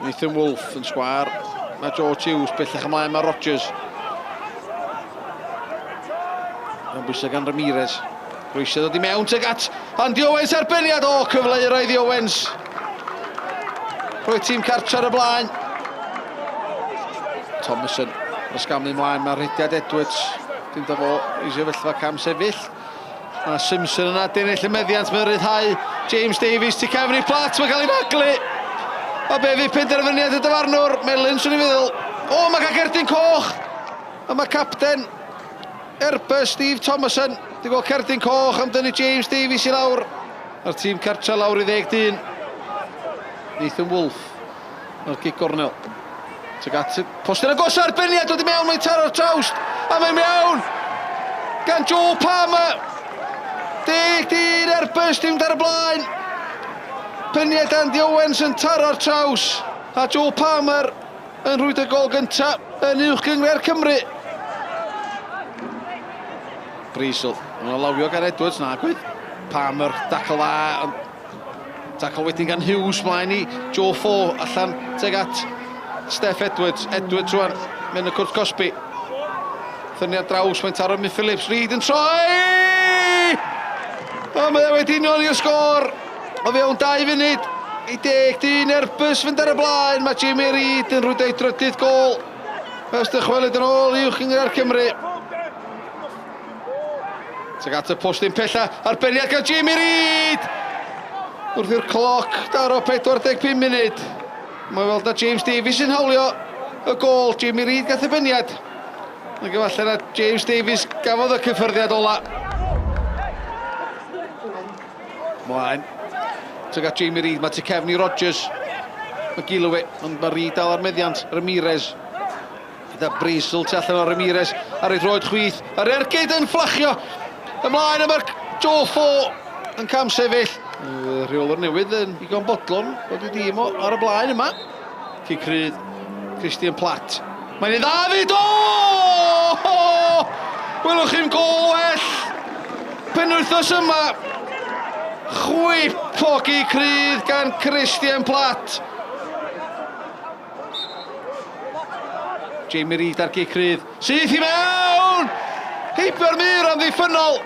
Nathan Wolfe yn sgwar. Mae George Hughes bellach ymlaen, mae Rogers. Mae'n bwysau gan Ramirez. Groesio ddod i mewn tuag at Andy Owens arbenniad. O, cyfle i roedd i Owens. Rhoi tîm cartre ar y blaen. Thomason, ysgafnu ymlaen, mae rhediad Edwards. Dim da fo i sefyllfa cam sefyll. Mae Simpson yn adennill y meddiant, mae'n rhyddhau James Davies tu cefn i plat, mae'n cael ei faglu. A be fydd penderfyniad y dyfarnwr? Melyn, swn i'n feddwl. O, mae cael cerdyn coch! A mae capten Airbus, Steve Thomason, di gweld cerdyn coch am dynnu James Davies i lawr. A'r tîm cartra lawr i ddeg dyn. Nathan Wolfe. Mae'r gic gornel. Tuag at y postyn agos arbenniad dod i mewn, mae'n taro'r trawst, a mae'n mewn! Gan Joe Palmer! Deg dyn Airbus, dim ar y blaen. Peniad Andy Owens yn taro'r traws, a Joe Palmer yn rhwydo gol gyntaf yn uwch gynghrair Cymru. Brisel, mae'n lawio gan Edwards, na gwydd. Palmer, dacl dda, ond Tackle wedyn gan Hughes mlaen i Joe Fo allan teg at Steff Edwards. Edwards rwan mewn y cwrt cosbi. Thyniad draws, mae'n taro Miff Phillips. Reid yn troi! A mae e wedi union i'r sgôr. O fewn 2 funud i deg dyn Airbus fynd ar y blaen. Mae Jamie Reid yn rhwydo ei drydydd gol. Ers dychwelyd yn ôl i Uwch Gynghrair Cymru. Tuag at y postyn pella, arbenniad gan Jamie Reid! Wrth i'r cloc daro 45 munud. Mae weld na James Davies yn hawlio y gol. Jamie Reid gath y beniad. Ac efallai na James Davies gafodd y cyffyrddiad ola. Mlaen. Tuag at Jamie Reid, mae tu cefn i Rogers. Mae Gillowy, ond mae Reid dal ar meddiant. Ramirez. Gyda Brazel tu allan o Ramirez ar ei droed chwith. Yr ergyd yn fflachio ymlaen a mae'r Joe Fo yn cam sefyll. Y rheolwr newydd yn digon bodlon bod ei dîm o ar y blaen yma. Cic rhydd Christian Platt. Mae'n ei dda fyd! O! Welwch chi'n gol well! Penwythnos yma, chwip o gic rhydd gan Christian Platt. Jamie Reid ar gic rydd. Syth i mewn! Heibio'r mur amddiffynnol.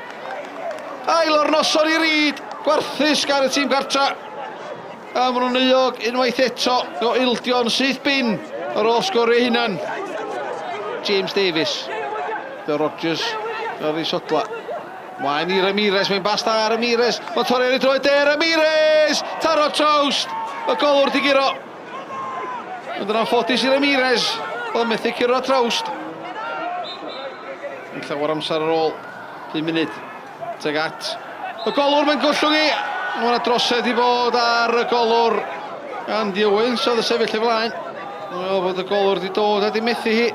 Ail o'r noson i Reid. Gwarthus gan y tîm gartra. A maen nhw'n euog unwaith eto o ildio'n syth bin ar ôl sgorio ei hunan. James Davies. De Rogers ar ei sodla. Mlaen i Ramirez, mae'n bas da Ramirez. Mae'n torri ar ei droed de Ramirez! Taro trawst! Y golwr di guro. Ond yn anffodus i Ramirez, oedd methu curo trawst. Yn llawer amser ar ôl 5 munud. Teg at y golwr, mae'n gollwng i. Mae yna drosedd i fod ar y golwr. Andy Owens oedd y sefyll ei flaen. Mae'n meddwl bod y golwr wedi dod a di methu hi.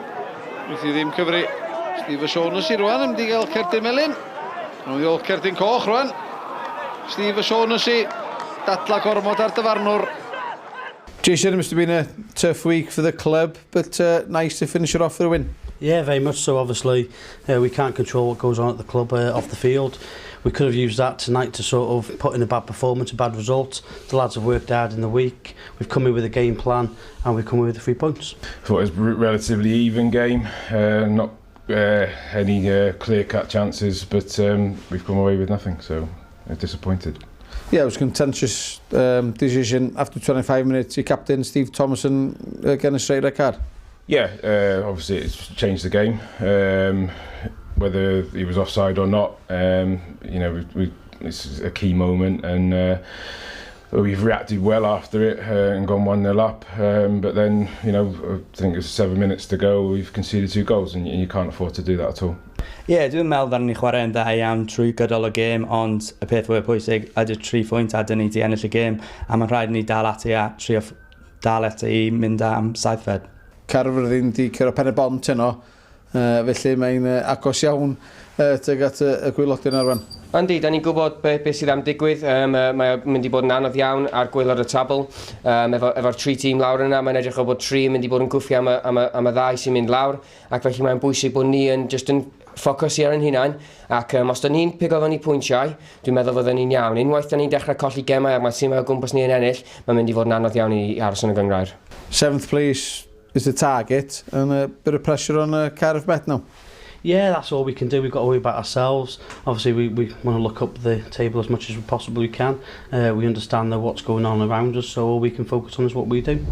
Wrth i ddim cyfri. Steve O'Shaughnessy rwan yn mynd i gael cerdyn melyn. Mae'n mynd i ôl cerdyn coch rwan. Steve O'Shaughnessy dadla gormod ar dyfarnwr. Jason, it must have been a tough week for the club, but uh, nice to finish it off with a win. Yeah, very much so. Obviously, uh, we can't control what goes on at the club uh, off the field. We could have used that tonight to sort of put in a bad performance, a bad result. The lads have worked hard in the week. We've come in with a game plan and we've come in with the three points. I thought it was a relatively even game, uh, not uh, any uh, clear-cut chances, but um, we've come away with nothing, so uh, disappointed. Yeah, it was a contentious um, decision after 25 minutes. Your captain, Steve Thomason, uh, getting a straight red card. Yeah, uh, obviously it's changed the game. Um, whether he was offside or not, um, you know, we, we, it's a key moment and uh, we've reacted well after it uh, and gone 1-0 up. Um, but then, you know, I think it's seven minutes to go, we've conceded two goals and, and you can't afford to do that at all. Ie, yeah, dwi'n meddwl ddaru ni chwarae yn dda iawn trwy gydol y gêm, ond y peth fwyaf pwysig ydy'r tri phwynt a dyn ni di ennill y gêm, a mae'n rhaid i ni dal ati a trio dal ati i mynd am saithfed. Caerfyrddin di curo Pen y Bont heno, uh, felly mae'n uh, agos iawn uh, tuag at y, y gwaelodyn ar rwan. Yndi, da ni'n gwybod be, be sydd am digwydd. Um, uh, mae o'n mynd i bod yn anodd iawn ar gwaelod y tabl. Um, efo, efo'r tri tîm lawr yna, mae'n edrych o bod tri yn mynd i bod yn gwffio am y, am y, am y ddau sy'n mynd lawr. Ac felly mae'n bwysig bod ni yn jyst yn ffocysu ar ein hunain ac um, os da ni'n pigo fyny pwyntiau, dwi'n meddwl fydden ni'n iawn. Unwaith da ni'n dechrau colli gemau ac mae tîmau o gwmpas ni yn ennill, mae'n mynd i fod yn anodd iawn i, i aros yn y gynghrair. Seventh place is the target, and a bit of pressure on Cardiff Met now. Yeah, that's all we can do. We've got to worry about ourselves. Obviously, we, we want to look up the table as much as we possibly can. We understand that what's going on around us, so all we can focus on is what we do.